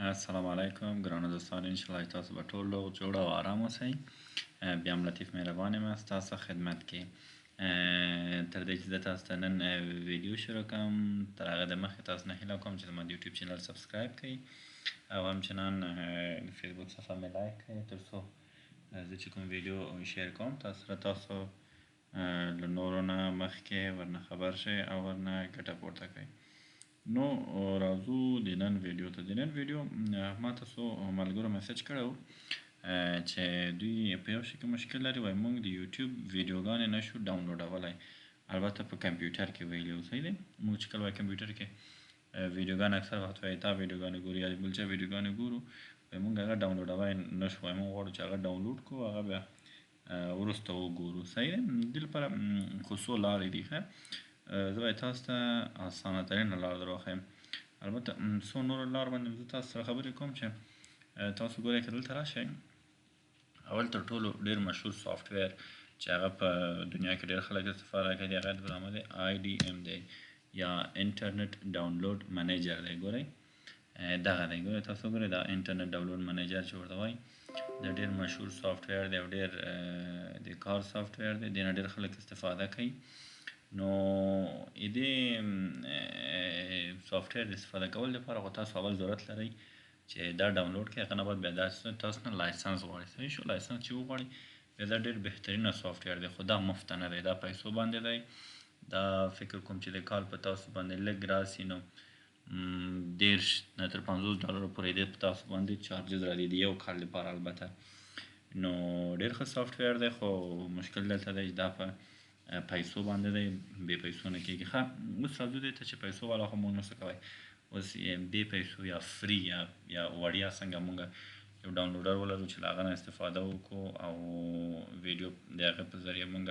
السلام علیکم ګرانو دوستانو، انشاءالله تاسو به ټول روغ جوړ او آرام اوسئ. بیا هم لطیف مهربان یم ستاسو خدمت کې. تر دې چې زه تاسو ته نن ویډیو شروع کوم، تر هغه د مخکې تاسو نه هیله کوم چې زما د یوټیوب چینل subscribe کړئ او همچنان د فیسبوک صفحه مې like کړئ، تر څو زه چې کوم ویډیو share کوم تاسو سره، تاسو له نورو نه مخکې ورنه خبر شئ او ورنه ګټه پورته کړئ. نو راځو د نن ویډیو ته. د نن ویډیو ما ته څو ملګرو message کړی و چې دوی په یو شي کې مشکل لري، وایي موږ د یوټیوب ویډیوګانې نه شو ډاونلوډولی، البته په کمپیوټر کې ویلي و. صحیح دی، موږ چې کله وایي کمپیوټر کې ویډیوګانې اکثر وخت وایي تا ویډیوګانې ګورو یا بل چا ویډیوګانې ګورو، وایي موږ هغه ډاونلوډولی نه شو، وایي موږ غواړو چې هغه ډاونلوډ کړو، هغه بیا وروسته وګورو. صحیح دی، دې لپاره خو څو لارې دي. ښه، زه به تاسو ته اسانه ترینه لار در وښیم، البته څو نورو لار باندې زه تاسو سره خبرې کوم چې تاسو ګورئ که دلته راشئ. اول تر ټولو ډېر مشهور software چې هغه په دنیا کې ډېر خلک استفاده کوي، هغه په نامه دی IDM دی یا Internet Download Manager دی. ګورئ دغه دی، ګورئ تاسو ګورئ دا Internet Download Manager چې ورته وایي، دا ډېر مشهور software دی او ډېر د کار software دی، دې نه ډېر خلک استفاده کوي. نو دې software د استفاده کولو لپاره خو تاسو اول ضرورت لرئ چې دا ډاونلوډ کړئ، هغه نه بعد بیا دا تاسو نه license غواړي. صحیح شو، license چې وغواړي بیا دا ډېر بهترینه software دی، خو دا مفته نه دی، دا پیسو باندې دی. دا فکر کوم چې د کال په تاسو باندې لږ راسي نو 30 نه تر 50 ډالرو پورې دی په تاسو باندې charges راځي د یو کال لپاره البته. نو ډېر ښه software دی، خو مشکل دلته دی چې دا په پیسو باندې دی، بې پیسو نه کېږي. ښه، اوس راځو دې ته چې پیسو والا خو موږ نه څه کوی، اوس بې پیسو یا free یا وړیا څنګه موږ یو downloader ولرو چې له هغه نه استفاده وکړو او ویډیو د هغه په ذریعه موږ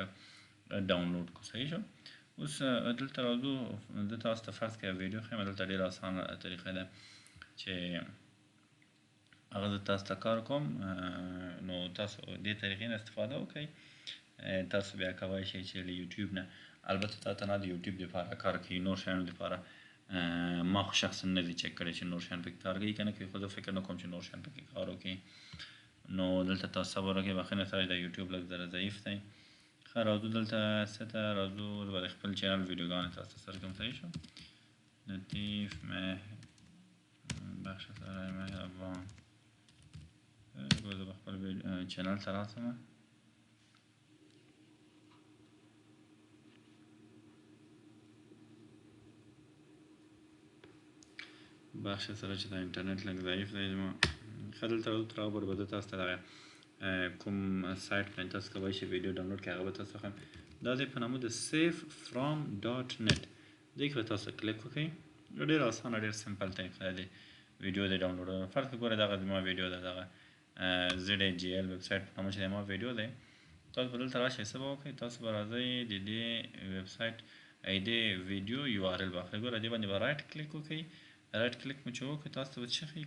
ډاونلوډ کړو. صحیح شو، اوس دلته راځو، زه تاسو ته فرض کړئ ویډیو ښیم. دلته ډېره اسانه طریقه ده چې هغه زه تاسو ته کار کوم، نو تاسو دې طریقې نه استفاده وکړئ. تاسو بیا کولی شئ چې له یوټیوب نه، البته تا ته نه د یوټیوب دپاره کار کوي، نور شیانو دپاره ما خو شخصا نه دي چک کړی چې نور شیان پکې کار کوي که نه کوي، خو زه فکر نه کوم چې نور شیان پکې کار وکړي. نو دلته تاسو صبر وکړئ، بخښنه سره د یوټیوب لږ ذره ضعیف دی. ښه، راځو دلته څه ته راځو، زه به د خپل چینل ویډیوګانې تاسو ته سره کوم. صحیح شو، لطیف بخش سره مهربان، زه به خپل چینل ته راسم. بخش سره چې دا انټرنیټ لږ ضعیف دی زما. ښه، دلته راځو، تر هغه پورې به زه تاسو ته دغه کوم سایټ باندې تاسو کولی شئ ویډیو ډاونلوډ کړئ، هغه به تاسو ښیم. دا دی په نامه د save from dot net، دې کې به تاسو کلیک وکړئ. ډېر اسانه، ډېر simple طریقه دی ویډیو د ډاونلوډ. فرض کړئ ګوره دغه زما ویډیو ده، دغه ZAGL ویب سایټ په نامه چې زما ویډیو دی. تاسو به دلته راشئ، څه به وکړئ، تاسو به راځئ د دې ویب سایټ دې ویډیو URL به اخلئ. ګوره دې باندې به right click وکړئ، right click مو چې وکړ تاسو ته به څه ښیي،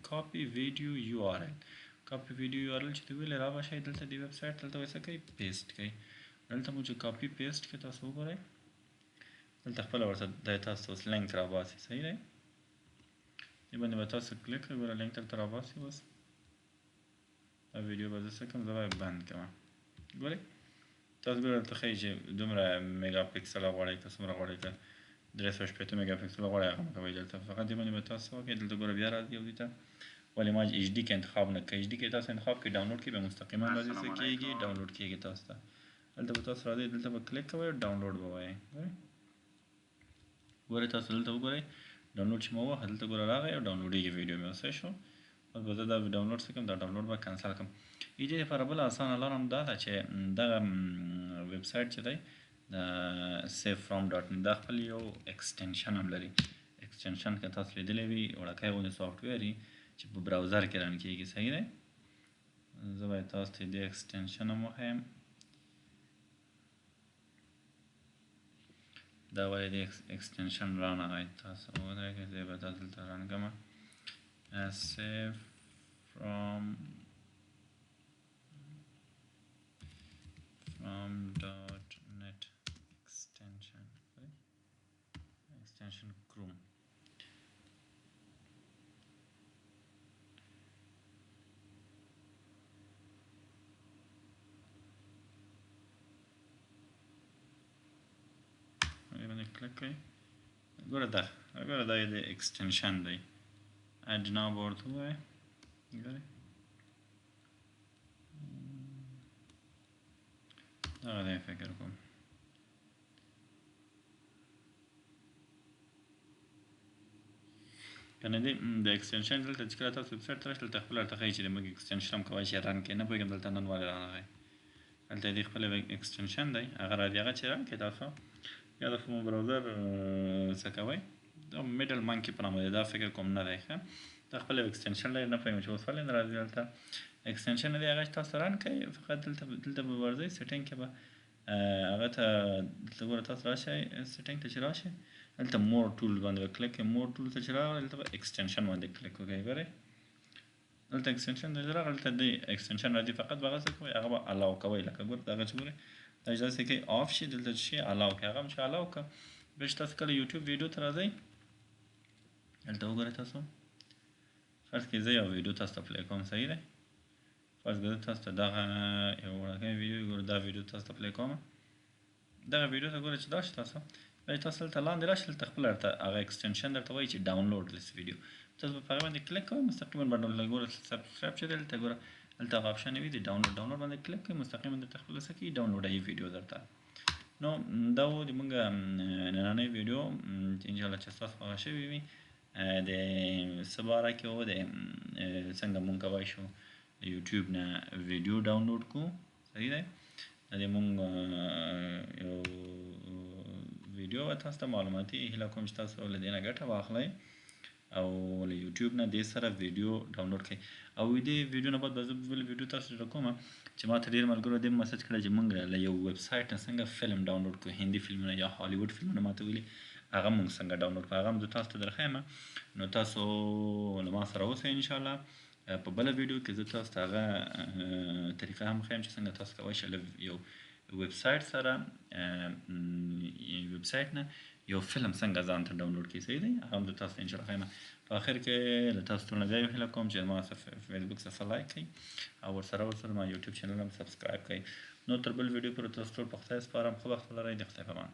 copy video URL. copy video URL چې ته ویلې را به شئ دلته دې ویب سایټ، دلته به څه کوئ، paste کوئ. دلته مو چې copy paste کړئ، تاسو وګورئ دلته خپله ورته دی تاسو ته اوس لینک راباسي. صحیح دی، دې باندې به تاسو کلیک کړئ، ګوره لینک دلته راباسي. اوس دا ویډیو به زه څه کوم، زه به یې بند کړم. ګورئ تاسو ګورئ دلته ښیي چې دومره میګا پیکسله غواړئ که څومره غواړئ، که 360 میګا پیکسل غواړئ هغه مه کوئ. دلته فقط دې باندې به تاسو وکړئ. دلته ګوره بیا راځي او دې ته ولې ما HD کې انتخاب نه کړ، HD کې تاسو انتخاب کړئ، ډاونلوډ کړئ، بیا مستقیما راځي څه کېږي، ډاونلوډ کېږي تاسو ته. دلته به تاسو راځئ، دلته به کلیک کوئ او ډاونلوډ به وایئ. ګورئ تاسو دلته وګورئ، ډاونلوډ چې مو وواهه دلته ګوره راغی او ډاونلوډېږي ویډیو مې. اوس شو، اوس به زه دا ډاونلوډ څه کوم، دا ډاونلوډ به cancel کړم. دې لپاره بله اسانه لار هم دا ده چې دغه ویب سایټ چې دی د save from dot net، دا خپل یو extension هم لري. extension که تاسو لیدلی وي، وړوکی غوندې software وي چې په browser کې run کېږي. صحیح دی، زه به تاسو ته دې extension هم وښیم. دا ولې دې extension رانغی، تاسو ودرېږئ، زه به دا دلته run کړم. save from dot net extension, extension Chrome. کلیک کړئ. ګوره دا ګوره دا د extension دی، add now به ورته ووایې. ګورئ دغه دی فکر کوم. کنه دی د extension دلته چې کله تاسو ویب سایټ ته راشئ دلته خپله درته ښیي چې د موږ extension هم کولی شئ run کړئ. نه پوهېږم دلته نن ولې رانغی. دلته دې خپل extension دی هغه راځي، هغه چې run کړئ تاسو یا د مو browser څه کوئ، دا Middle Monkey په نامه دی، دا فکر کوم نه دی. ښه دا خپل یو extension لري، نه پوهېږم چې اوس ولې نه راځي. دلته extension دی هغه چې تاسو run کړئ، فقط دلته به ورځئ setting کې به هغه ته دلته ګوره تاسو راشئ setting ته چې راشئ دلته more tool باندې به کلیک کړئ. more tool ته چې راغلی دلته به extension باندې کلیک وکړئ. ګورئ دلته extension ته چې راغلی دلته دی extension راځي، فقط به هغه څه کوئ هغه به allow کوئ. لکه ګوره دغه چې ګورئ دا چې داسې کوي off شي، دلته چې شي allow کوي، هغه هم چې allow کړه بیا چې تاسو کله یوټیوب ویډیو ته راځئ دلته وګورئ تاسو فرض کړئ زه یو ویډیو تاسو ته play کوم، صحیح دی. فرض کړئ تاسو ته دغه یو وړوکی ویډیو ګوره دا ویډیو تاسو ته play کوم، دغه ویډیو ته ګوره چې دا شي تاسو بیا تاسو دلته لاندې راشئ دلته خپله درته هغه extension درته وایي چې download this video، تاسو به په هغه باندې کلیک کوئ مستقیما به download. ګوره subscribe چې دلته ګوره دلته هغه option وي د download، download باندې کلیک کوئ مستقیما درته خپله څه کوي ډاونلوډوي ویډیو درته. نو دا و د موږ نننۍ ویډیو چې انشاءالله چې ستاسو خوښه شوې وي. د څه باره کې و د څنګه موږ کوی شو د یوټیوب نه ویډیو ډاونلوډ کړو، صحیح دی. دا د موږ یو ویډیو وه تاسو ته معلوماتي، هیله کوم چې تاسو له دې نه ګټه واخلئ او له یوټیوب نه دې سره ویډیو ډاونلوډ کړئ. او دې ویډیو نه بعد به زه بل ویډیو تاسو ته کوم چې ما ته ډېر ملګرو دې message کړی چې موږ له یو ویب سایټ نه څنګه فلم ډاونلوډ کړو، هندي فلمونه یا هالیوډ فلمونه ما ته ویلي هغه موږ څنګه ډاونلوډ کړو، هغه هم زه تاسو ته درښیم. نو تاسو له ما سره اوسئ انشاءالله. په بله ویډیو کې زه تاسو ته هغه طریقه هم ښیم چې څنګه تاسو کولی شئ له یو ویب سایټ سره ویب سایټ نه یو فلم څنګه ځان ته ډاونلوډ کړئ، صحیح دی. هغه هم زه تاسو ته انشاءالله ښیم. په اخر کې له تاسو ټولو نه بیا یو هیله کوم چې زما فیسبوک صفحه like کړئ او ورسره زما یوټیوب channel هم subscribe کړئ. نو تر بل ویډیو پورې تاسو ټول په خدای سپارم. ښه وخت ولرئ، د خدای په امان.